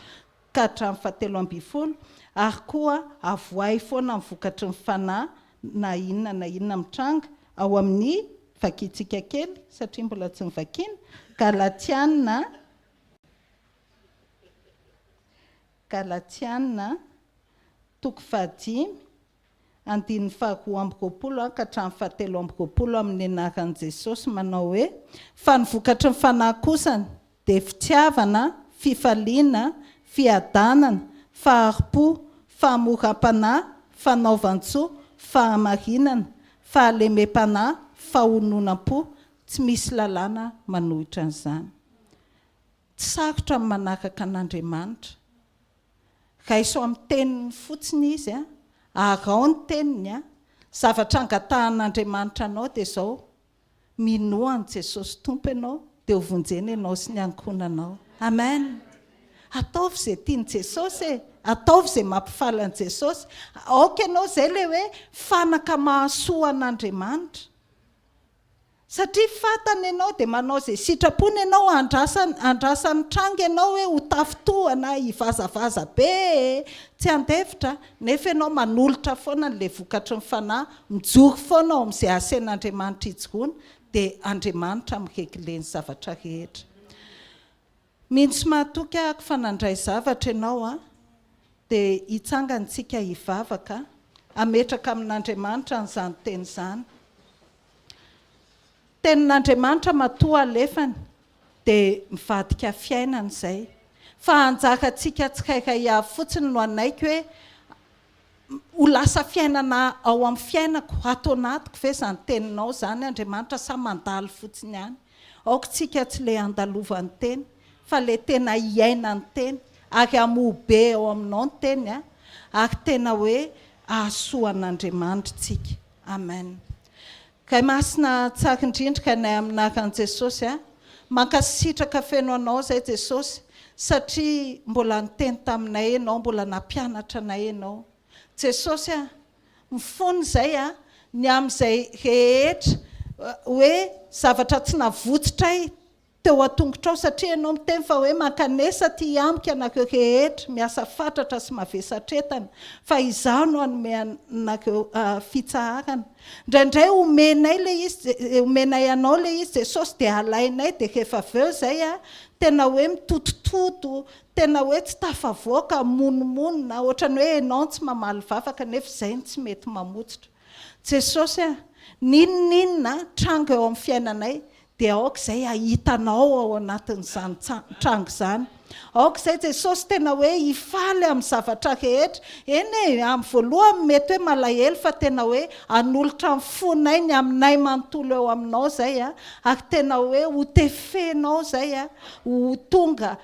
ka hatramin'ny fahatelo ambinifolo, ary koa avoahy foana ny vokatry ny Fanahy na inona na inona mitranga, ao amin'ny, vakintsika kely satria mbola tsy novakiana, Galatiana, Galatiana, toko fahadimy, andininy faharoa amby roapolo ka hatramin'ny fahatelo amby roapolo amin'ny anaran'i Jesosy manao hoe, Fa ny vokatry ny Fanahy kosany dia fitiavana, fifaliana, fiadanana, fahari-po, fahamoram-panahy, fanaovan-tsoa, fahamarinana, fahalemem-panahy, Fahononam-po, tsy misy lalàna manohitra an'izany. Tsy sarotra ny manaraka an'Andriamanitra. Raiso amin'ny teniny fotsiny Izy, araho ny teniny, zavatra angatahan'Andriamanitra anao dia izao, Minoa an'i Jesosy Tompo ianao dia ho vonjena ianao sy ny ankohonanao. Amen! Ataovy izay tian'i Jesosy e! Ataovy izay mampifaly an'i Jesosy. Aoka ianao izay ilay hoe fanaka mahasoa an'Andriamanitra. Satria fantany ianao dia manao izay sitrapony ianao, andrasany andrasany tranga ianao hoe ho tafintohana, hivazavaza be e! Tsy handefitra, nefa ianao manolotra foana an'ilay vokatry ny Fanahy, mijoro foana ao amin'izay asain'Andriamanitra hijoroana, dia Andriamanitra mi-regler ny zavatra rehetra. Mino sy mahatoky ahako fa nandray zavatra ianao an, dia hitsangana isika hivavaka, hametraka amin'Andriamanitra an'izany teny izany. Tenin'Andriamanitra matoa alefany dia mivadika fiainana izay. Fa anjarantsika tsirairay avy fotsiny no hanaiky hoe ho lasa fiainana ao amin'ny fiainako, ato anatiko ve izany teninao izany Andriamanitra sa mandalo fotsiny ihany. Aoka tsika tsy le andalovan'ny teny fa le tena hiaina ny teny ary hamoa be ao aminao ny teny ary tena hoe hahasoa an'Andriamanitra tsika. Amen. Ray Masina tsara indrindra ka nay amin'ny anaran'i Jesosy a! Mankasitraka feno anao zay Jesosy satria mbola niteny taminay ianao mbola nampianatra anay ianao Jesosy a! Mifona izay a! Ny amin'izay rehetra hoe zavatra tsy navotsitray teo an-tongotrao satria ianao miteny fa hoe mankanesa aty amiko ianareo rehetra miasa fatratra sy mavesatretana fa izaho no hanome anareo fitsaharana. Indraindray omenay ilay izy, omenay anao ilay izy Jesosy dia alainay dia rehefa avy eo izay tena hoe mitotototo, tena hoe tsy tafavoaka, monomonona, ohatran'ny hoe ianao no tsy mamaly vavaka nefa izay no tsy mety mamotsitra. Jesosy a! N'inon'inona tranga eo amin'ny fiainanay dia aoka izay hahita Anao ao anatin'izany tranga izany. Aoka izay Jesosy tena hoe hifaly amin'ny zavatra rehetra. Eny e, amin'ny voalohany mety hoe malahelo fa tena hoe hanolotra ny fonay ny aminay manontolo eo aminao izay ary tena hoe ho tefenao izay ho tonga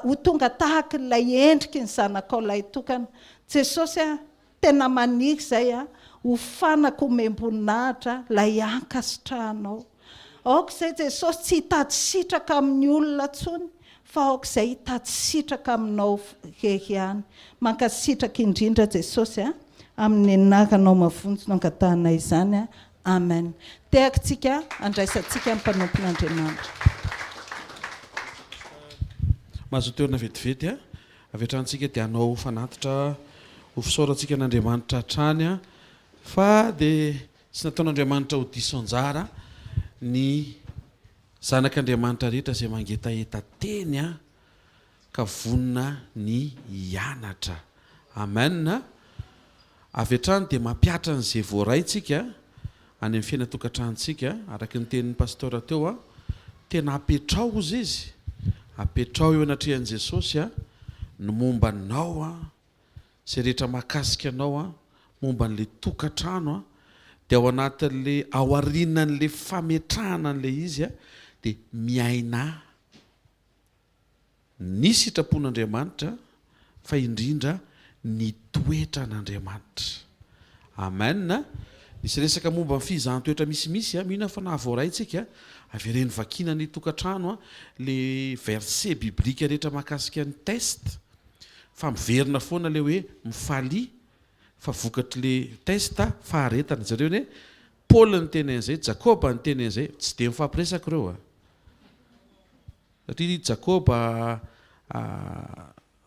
ho tonga tahaka ilay endriky ny Zanakao lahitokana. Jesosy a! Tena maniry izay a, ho fanaka omem-boninahitra lay ankasitrahanao. Aoka izay Jesosy tsy hitady sitraka amin'ny olona tsony fa aoka izay hitady sitraka aminao irery ihany. Mankasitraka indrindra Jesosy a, amin'ny anaranao mavonjy no angatahanay izany a. Amen. Tehaka tsika andraisantsika ny mpanompon'Andriamanitra. Mahazo toerana vetivety a. Avy hatrany tsika dia hanao fanatitra ho fisaorantsika an'Andriamanitra hatrany fa dia tsy nataon'Andriamanitra ho diso anjara ny zanak'Andriamanitra rehetra izay mangetaheta teny ka vonona ny hianatra. Amen. Avy hatrany dia mampihatra an'izay voaray tsika any amin'ny fiainan-tokantranontsika, araka ny tenin'ny Pasteur teo a, tena apetrao ozy izy, apetrao eo anatrehan'i Jesosy a, ny momba anao a, izay rehetra mahakasika anao a, momba an'ilay tokantrano a, dia ao anatin'ilay, ao aorianan'ilay fametrahana an'ilay izy a, dia miainà. Ny sitrapon'Andriamanitra fa indrindra ny toetran'Andriamanitra. Amen. Nisy resaka momba ny fizahan-toetra misimisy, mino aho fa nahavoaray tsika, avereno vakiana ny tokantrano le verset biblique rehetra mahakasika ny test fa miverina foana le hoe mifalia fa vokatry le test faharetana. Jereo anie, Paoly niteny an'izay, Jakoba niteny an'izay, tsy dia mifampiresaka ireo a. Satria i Jakoba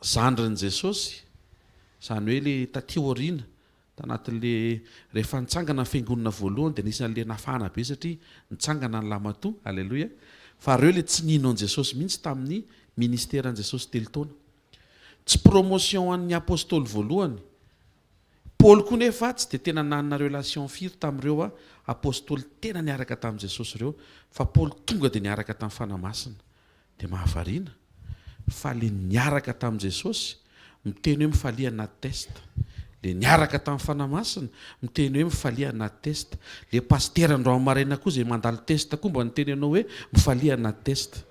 zandrin'i Jesosy, izany hoe ilay taty aoriana, tanatin'ilay rehefa nitsangana ny fiangonana voalohany dia anisan'ilay nafana be satria nitsangana ny lamatoa, aleloia, fa ireo ilay tsy nino an'i Jesosy mihitsy tamin'ny ministeran'i Jesosy telo taona. Tsy promotion an'ny apostoly voalohany Paoly koa nefa tsy dia tena nanana relation firy tamin'ireo apostoly tena niaraka tamin'i Jesosy ireo fa Paoly tonga dia niaraka tamin'ny Fanahy Masina. Dia mahavariana fa le niaraka tamin'i Jesosy miteny hoe mifalia anaty test. Le niaraka tamin'ny Fanahy Masina, miteny hoe mifalia anaty test. Le pasitera androany maraina koa izay mandalo test koa mba niteny anao hoe mifalia anaty test.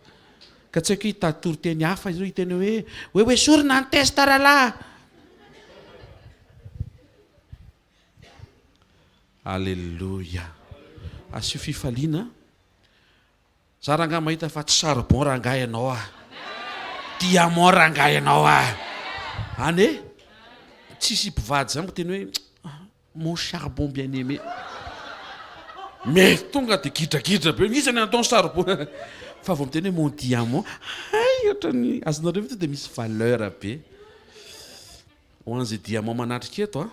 Ka tsy haiko hoe hitady toriteny hafa izy hiteny hoe hoe hoesorina ny test rahalahy. Alléluia. Asio fifaliana. Za rangahy mahita fa tsy charbon rangahy ianao ah. Diamant rangahy ianao ah. Any e? Tsisy mpivady zany miteny hoe mon charbon bien aimé. Mais tonga de gidragidra be, iza ny ataony charbon? Fa vao miteny hoe mon diamant, hay ohatran'ny azonareo ve to de misy valeur be. Ho an'izay diamant manatrika eto a.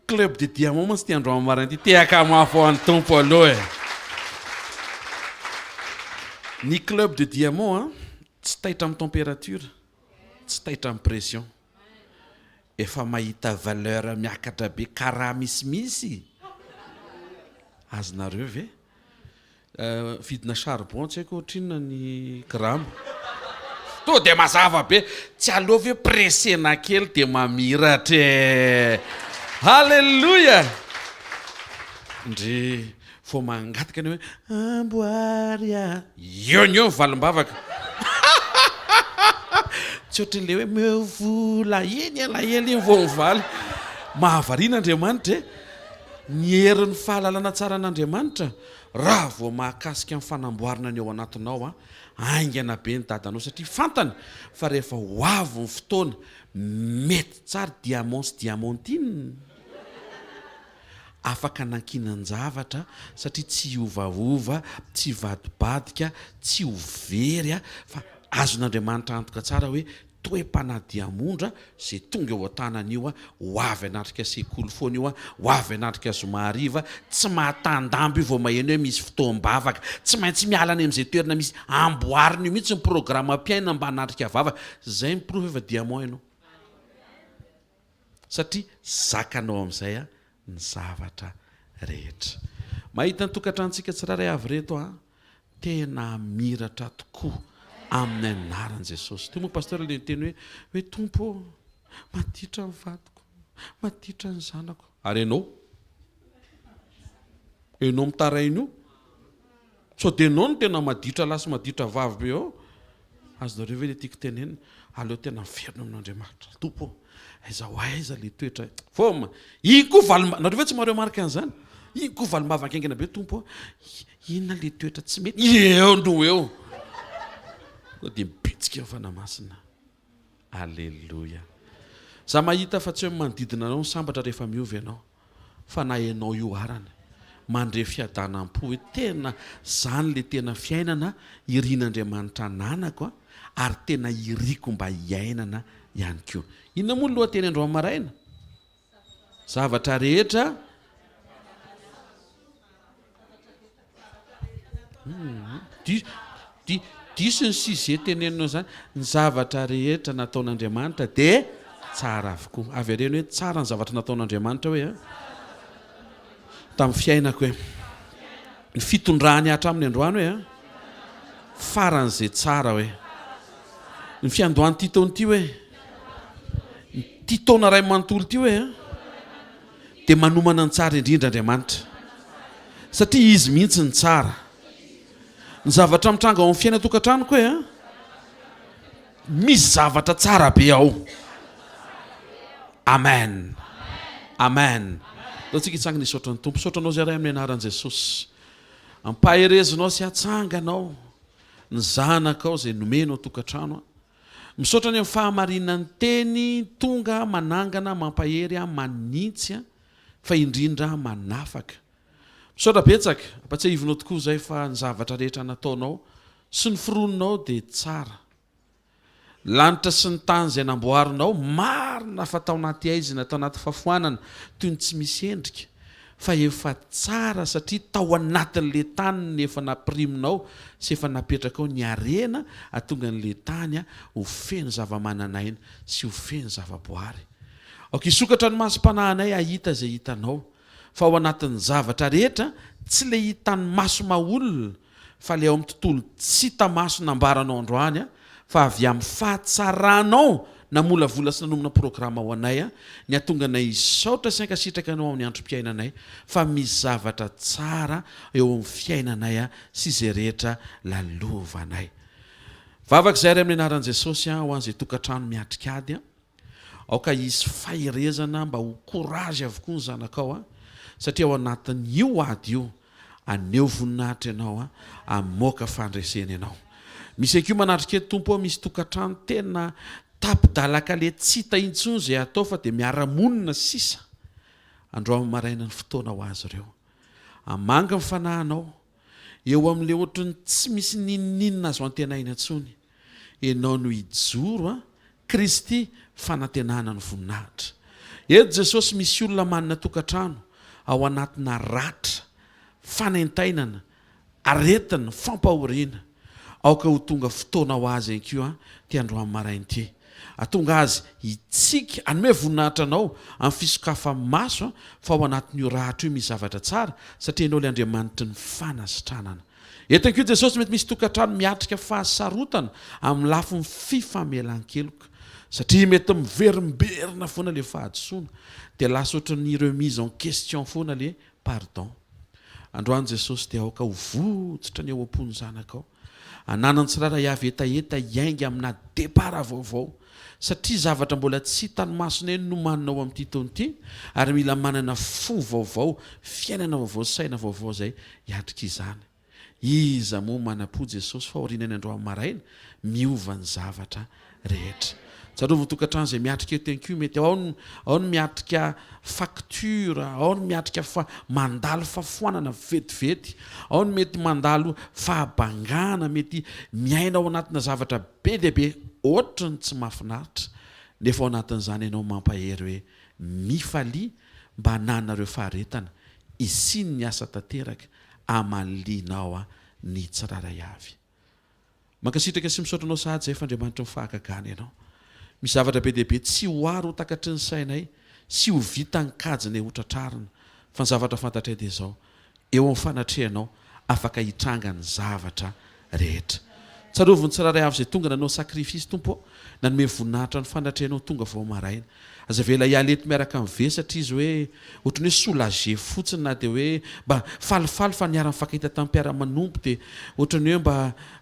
Club de diamant mantsy ity androany maraina ity. Tehaka mafy ho an'ny Tompo aloha e. Ny club de diamant a, tsy taitra amin'ny température, tsy taitra amin'ny pression. Efa mahita valeur miakatra be karaha misimisy. Azonareo ve? Vidina charbon tsy haiko ohatrinona ny grama. To dia mazava be, tsy aleo ve pressena kely dia mamiratra e! Alléluia! Ndry vao mangataka ny hoe amboary aho, eo no eo ny valim-bavaka. Tsy ohatran'ilay hoe omeo vola, iny alahelo iny vao mivaly. Mahavariana Andriamanitra e! Ny herin'ny fahalalana tsara an'Andriamanitra, raha vao mahakasika ny fanamboarana ny ao anatinao an, haingana be ny dadanao satria fantany fa rehefa ho avy ny fotoana mety tsara diamant sy diamantine, afaka nankinan-javatra satria tsy hiovaova, tsy hivadibadika, tsy ho very fa azon'Andriamanitra antoka tsara hoe Toe-panahy diamondra izay tonga eo an-tanana io, ho avy hanatrika sekoly foana io, ho avy hanatrika zoma hariva, tsy mahatan-dambo io vao maheno hoe misy fotoam-bavaka, tsy maintsy miala any amin'izay toerana misy, amboarina io mihitsy ny programam-piainana mba hanatrika vavaka, izay ny porofo efa diamond ianao, satria zakanao amin'izay ny zavatra rehetra. Mahita ny tokantranontsika tsirairay avy ireto aho, tena hamiratra tokoa amin'ny anaran'i Jesosy. Teo moa pasteur le niteny hoe hoe Tompo ô, maditra ny vadiko, maditra ny zanako. Ary ianao? Ianao mitaraina io? Sao dia ianao no tena maditra lahy sy maditra vavy be ao? Azonareo ve le tiako tenenina? Aleo tena miverina amin'Andriamanitra. Tompo ô, aiza ho aiza le toetra vao ma iny koa valim nareo ve tsy maha remarque an'izany? Iny koa valim-bava ankaingana be Tompo ô, inona le toetra tsy mety? Eo no eo. Koa dia mibitsika ny Fanahy Masina. Aleloia. Za mahita fa tsy hoe manodidina anao ny sambatra rehefa miova ianao. Fa na ianao io arany mandre fiadanam-po hoe tena zany le tena fiainana irin'Andriamanitra ananako a, ary tena iriko mba hiainana ihany koa. Inona moa ny lohateny androany maraina? Zavatra rehetra Diso ny sujet teneninao izany. Ny zavatra rehetra nataon'Andriamanitra dia tsara avokoa. Avereno hoe tsara ny zavatra nataon'Andriamanitra hoe tamin'ny fiainako hoe. Ny fitondrany hatramin'ny androany hoe faran'izay tsara hoe. Ny fiandohan'ity taona ity hoe. Ity taona iray manontolo ity hoe. Dia manomana ny tsara indrindra Andriamanitra. Satria Izy mihitsy no tsara. Ny zavatra mitranga ao amin'ny fiainan-tokantranoko hoe an, misy zavatra tsara be ao. Amen. Amen. Ndao tsika hitsangana hisaotra ny Tompo. Misaotra anao izay Ray amin'ny anaran'i Jesosy. Ampaherezinao sy atsanganao ny zanakao izay nomenao tokantrano. Misaotra ny amin'ny fahamarinan'ny teny tonga manangana, mampahery, manintsy fa indrindra manafaka. Misaotra betsaka, ampatsiahivinao tokoa izay fa ny zavatra rehetra nataonao sy noforoninao dia tsara. Lanitra sy ny tany izay namboarinao, marina fa tao anaty haizina, tao anaty fahafoanana, toy ny tsy misy endrika, fa efa tsara satria tao anatin'ilay tany no efa nampiriminao sy efa napetrakao ny harena hahatonga an'ilay tany ho feno zava-manan'aina sy ho feno zava-boary. Aoka hisokatra ny masom-panahinay hahita izay hitanao. Fa ao anatin'ny zavatra rehetra, tsy le hitan'ny maso maha olona, fa le ao amin'ny tontolo tsy hita maso nambaranao androany, fa avy amin'ny fahatsaranao namolavola sy nanomana programa ho anay ny hahatonga anay hisaotra sy hankasitraka Anao amin'ny androm-piainanay fa misy zavatra tsara eo amin'ny fiainanay sy izay rehetra lalovanay. Vavaka izay ary amin'ny anaran'i Jesosy ho an'izay tokantrano miatrika ady. Aoka hisy faherezana mba ho courage avokoa ny zanakao a, satria ao anatin'io ady io, aneho voninahitra ianao a, amoaka fandresena ianao. Misy ankiho manatrika eto Tompo a, misy tokantrano tena tapi-dalaka le tsy hita intsony izay atao fa dia miara-monina sisa. Androany maraina ny fotoana ho azy ireo. Hamangy ny fanahinao, eo amin'ilay ohatran'ny tsy misy n'inon'inona azo antenaina intsony. Ianao no hijoro an, Kristy fanantenana ny voninahitra. Eto Jesosy misy olona manana tokantrano ao anatina ratra, fanaintainana, aretina, fampahoriana. Aoka ho tonga fotoana ho azy ihany koa ity androany maraina ity. Hahatonga azy hitsiky, hanome voninahitra anao amin'ny fisokafa-maso fa ao anatin'io ratra io misy zavatra tsara satria ianao ilay Andriamanitry ny fanasitranana. Eto ihany koa Jesosy mety misy tokantrano miatrika fahasarotana amin'ny lafiny fifamelan-keloka satria mety miverimberina foana ilay fahadisoana dia lasa ohatran'ny remise en question foana ilay pardon. Androany Jesosy dia aoka ho votsotra ny ao am-pon'ny zanakao. Ananan'ny tsirairay avy hetaheta hiainga amina départ vaovao satria zavatra mbola tsy hitan'ny masonay no nomanina ao amin'ity taona ity ary mila manana fo vaovao, fiainana vaovao, saina vaovao izay hiatrika izany. Iza moa manam-po Jesosy fa aorianany androany maraina miova ny zavatra rehetra. Tsarovy ny tokantrano izay miatrika eto ihany koa, mety ao ny ao ny miatrika facture, ao ny miatrika fa mandalo fahafoanana vetivety, ao ny mety mandalo fahabangana, mety miaina ao anatina zavatra be dia be ohatry ny tsy mahafinaritra, nefa ao anatin'izany ianao mampahery hoe mifalia mba hananareo faharetana hisian'ny asa tanteraka hamalianao ny tsirairay avy. Mankasitraka sy misaotra anao sahady izay fa Andriamanitry ny fahagagana ianao. Misy zavatra be dia be tsy ho ary ho takatry ny sainay sy ho vitan'ny kajinay ho tratrarina fa ny zavatra fantatray dia izao, eo amin'ny fanatrehanao afaka hitranga ny zavatra rehetra. Tsarovy ny tsirairay avy izay tonga nanao sacrifice Tompo ô, nanome voninahitra ny fanatrehanao tonga vao maraina. Aza avela hiala eto miaraka amin'ny vesatra izy hoe ohatran'ny hoe soulagé fotsiny na dia hoe mba falifaly fa niara-nifankahita tamin'ny mpiara-manompo dia ohatran'ny hoe mba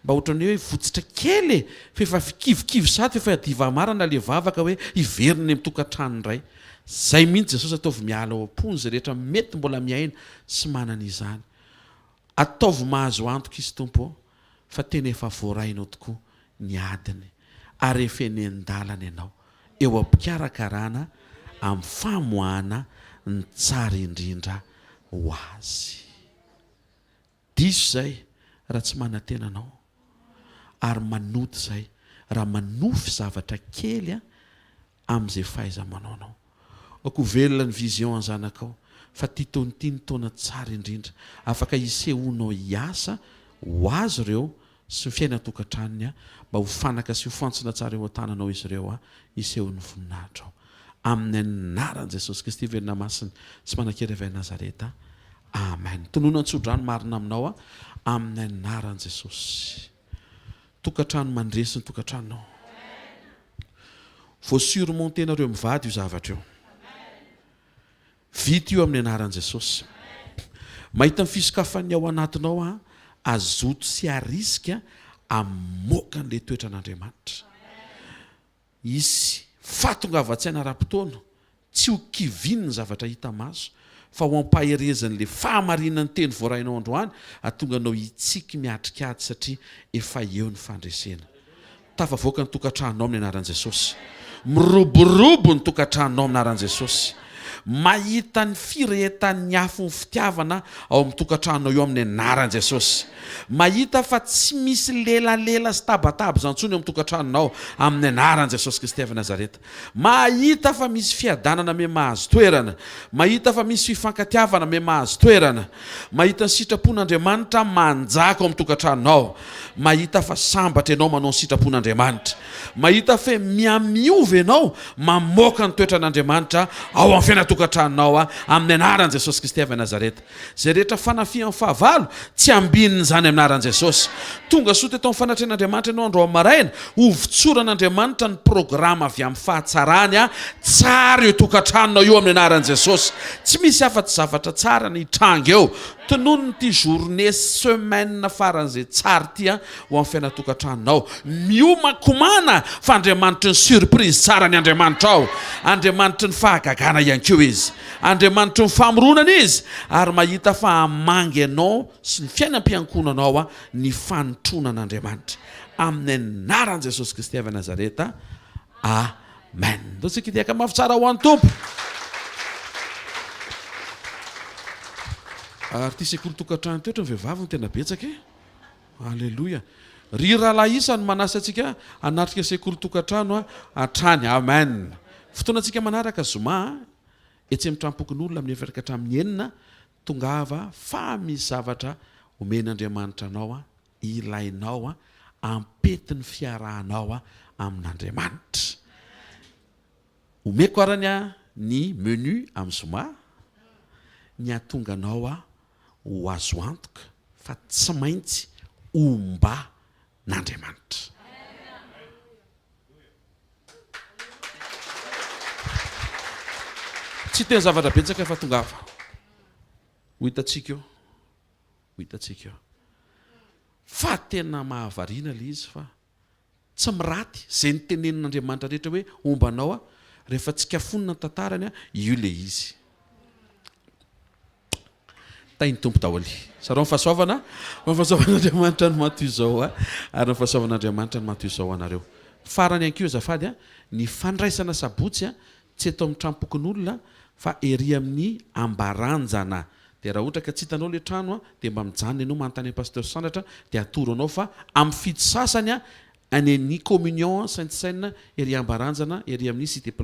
mba ohatran'ny hoe votsitra kely e! Fa efa kivikivy sahady fa efa diva marina ilay vavaka hoe hiverina any amin'ny tokantrano indray. Zay mihitsy Jesosy ataovy miala ao am-pony izay rehetra mety mbola miaina sy manana izany. Ataovy mahazo antoka izy Tompo ô fa tena efa voarainao tokoa ny adiny ary efa eny an-dalana ianao eo am-pikarakarana amin'ny famoahana ny tsara indrindra ho azy. Diso izay raha tsy manantena anao ary manota izay raha manofy zavatra kely amin'izay fahaiza-manaonao. Aoka ho velona ny vision an'ny zanakao fa ity taona ity no taona tsara indrindra afaka hisehoanao hiasa ho azy ireo sy ny fiainan-tokantranony mba ho fanaka sy ho fantsona tsara eo an-tananao izy ireo hisehoan'ny voninahitrao. Amin'ny anaran'i Jesosy Kristy velona masina sy manan-kery avy any Nazareta. Amen. Tonona an-tsodrano marina aminao amin'ny anaran'i Jesosy. Tokantrano mandresy ny tokantranonao. Vao surmonter-nareo mivady io zavatra io. Vita io amin'ny anaran'i Jesosy. Mahita ny fisokafan'ny ao anatinao aho, azoto sy arisika hamoaka an'ilay toetran'Andriamanitra. Hisy fahatongavan-tsaina ara-potoana, tsy ho kiviany ny zavatra hita maso, fa ho ampaherezan'ilay fahamarinan'ny teny voarainao androany, hahatonga anao hitsiky miatrika ady satria efa eo ny fandresena. Tafavoaka ny tokantranonao amin'ny anaran'i Jesosy. Miroborobo ny tokantranonao amin'ny anaran'i Jesosy. Mahita ny firehetan'ny afon'ny fitiavana ao amin'ny tokantranonao io amin'ny anaran'i Jesosy. Mahita fa tsy misy lelalela sy tabataba izany intsony ao amin'ny tokantranonao amin'ny anaran'i Jesosy Kristy avy Nazareta. Mahita fa misy fiadanana me mahazo toerana. Mahita fa misy fifankatiavana me mahazo toerana. Mahita ny sitrapon'Andriamanitra manjaka ao amin'ny tokantranonao. Mahita fa sambatra ianao manao ny sitrapon'Andriamanitra. Mahita fe mihamiova ianao mamoaka ny toetran'Andriamanitra ao amin'ny fiainan-tokantranonao. tokantranonao a, amin'ny anaran'i Jesosy Kristy avy Nazareta. Izay rehetra fanafihan'ny fahavalo, tsy ambinina izany amin'ny anaran'i Jesosy. Tonga soa teto amin'ny fanatrehan'Andriamanitra ianao androany maraina, hovotsoran'Andriamanitra ny programa avy amin'ny fahatsarany a, tsara io tokantranonao io amin'ny anaran'i Jesosy. Tsy misy afa-tsy zavatra tsara ny hitranga eo. Tononina ity journée semaine faran'izay tsara ity a, ho amin'ny fiainan-tokantranonao. Miomankomana fa Andriamanitry ny surprise tsara ny Andriamanitrao. Andriamanitry ny fahagagana ihany koa Izy. Andriamanitry ny famoronana Izy ary mahita fa hamangy anao sy ny fiainam-piankohonanao ny fanotronan'Andriamanitra. Amin'ny anaran'i Jesosy Kristy avy Nazareta. Amen. Ndao tsika hitehaka mafy tsara ho an'ny Tompo. Ary ity sekoly tokantrano ity ohatran'ny vehivavy no tena betsaka e. Aleloia. Ry rahalahy isany manasa antsika hanatrika sekoly tokantrano hatrany. Amen. Fotoanantsika manaraka zoma etsy amin'ny tranompokonolona amin'ny efatra ka hatramin'ny enina. Tongava fa misy zavatra omen'Andriamanitra anao ilainao ampety ny fiarahanao amin'Andriamanitra. Omeko arany ny menu amin'ny zoma ny hahatonga anao ho azo antoka fa tsy maintsy homba n'Andriamanitra. Tsy hiteny zavatra betsaka fa tongava. Ho hitantsika eo. Ho hitantsika eo. Fa tena mahavariana ilay izy fa tsy miraty izay nitenenin'Andriamanitra rehetra hoe homba anao aho, rehefa tsikafonina ny tantarany, io ilay izy. Tahin'ny Tompo daholo. Sarao ny fahasoavana, fa ny fahasoavan'Andriamanitra no maha toy izao ahy, ary ny fahasoavan'Andriamanitra no maha toy izao anareo. Farany ihany koa azafady, ny fandraisana sabotsy tsy eto amin'ny tranom-pokonolona fa ery amin'ny Ambaranjana. Dia raha ohatra ka tsy hitanao ilay trano dia mba mijanona ianao manontany an'i Pasteur Sandratra dia atoro anao fa amin'ny fito sasany any amin'ny Communion Sainte Seine ery Ambaranjana ery amin'ny Cité Planchon.